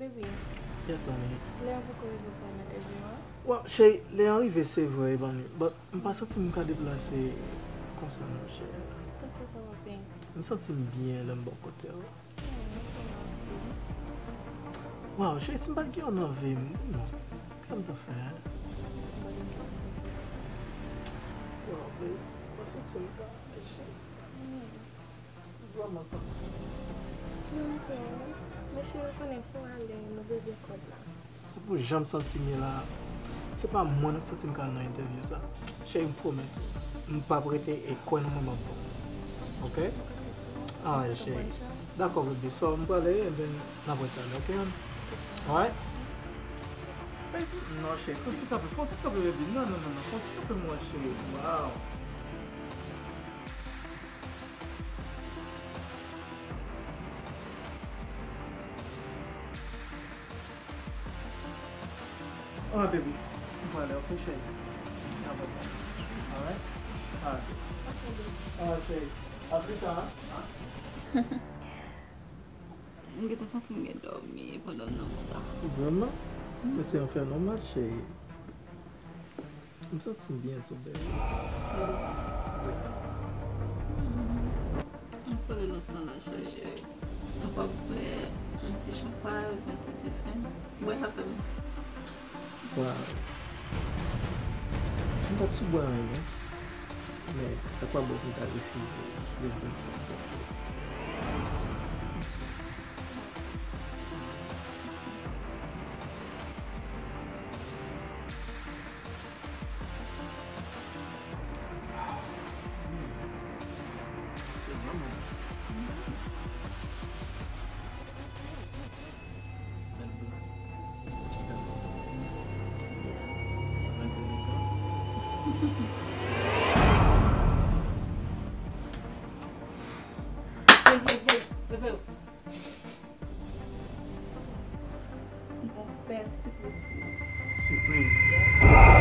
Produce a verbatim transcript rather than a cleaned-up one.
Baby, Yes, honey. Lè an poko rive pou yon entèvyou an? Well, cheri, lè an rive se vre, ebyen, but m pa santi m ka deplase konsa non, cheri. Tankou sa w ap byen. M santi m byen lè m bò kote w. Wow, cheri, si m pa t gen yon nan vi m, di m non. Kisa m ta fè? Wow, babe, m pa santi m ka, cheri. Vrèman santi. Mwen tou, men cheri, ou konnen fò ale, nou bezwen kòb la. Se pou jan m santi m ye la, se pa mwen non ki santi m ka al nan entèvyou sa. Cheri, m pwomèt ou, m p ap rete e kwè nan mwen m ap bon. Ok? Alright, cheri. Dakò, baby. So, m prale, ebyen, n ap retalè, ok, honey? Alright? Baby, non, cheri, fè yon ti kanpe, fè yon ti kanpe, baby. Non, non, non, non, fè yon ti kanpe, mon cheri. Wow. Alright, baby. M prale, ok, cheri? N ap retalè. Alright? Alright. Alright, cheri. A plis ta, hein? M gentan santi m gen dòmi pandan m nan wout la. Vrèman? Men se yon fè nòmal, cheri. M santi m byen tou, baby. Yeah. M pale lontan la, cheri. Nou pral bwè yon ti chanpay oubyen yon ti dife. Bwè avè m. Wow. M pa t sou bwè anyen, men sa pa bon pou m ta refize yon bon kòb. Se vrèman bon. Bèl blonde. Bèl seksi. Trè elegant. Hey, hey, hey, leve w. M gon bèl sipriz pou ou. Sipriz?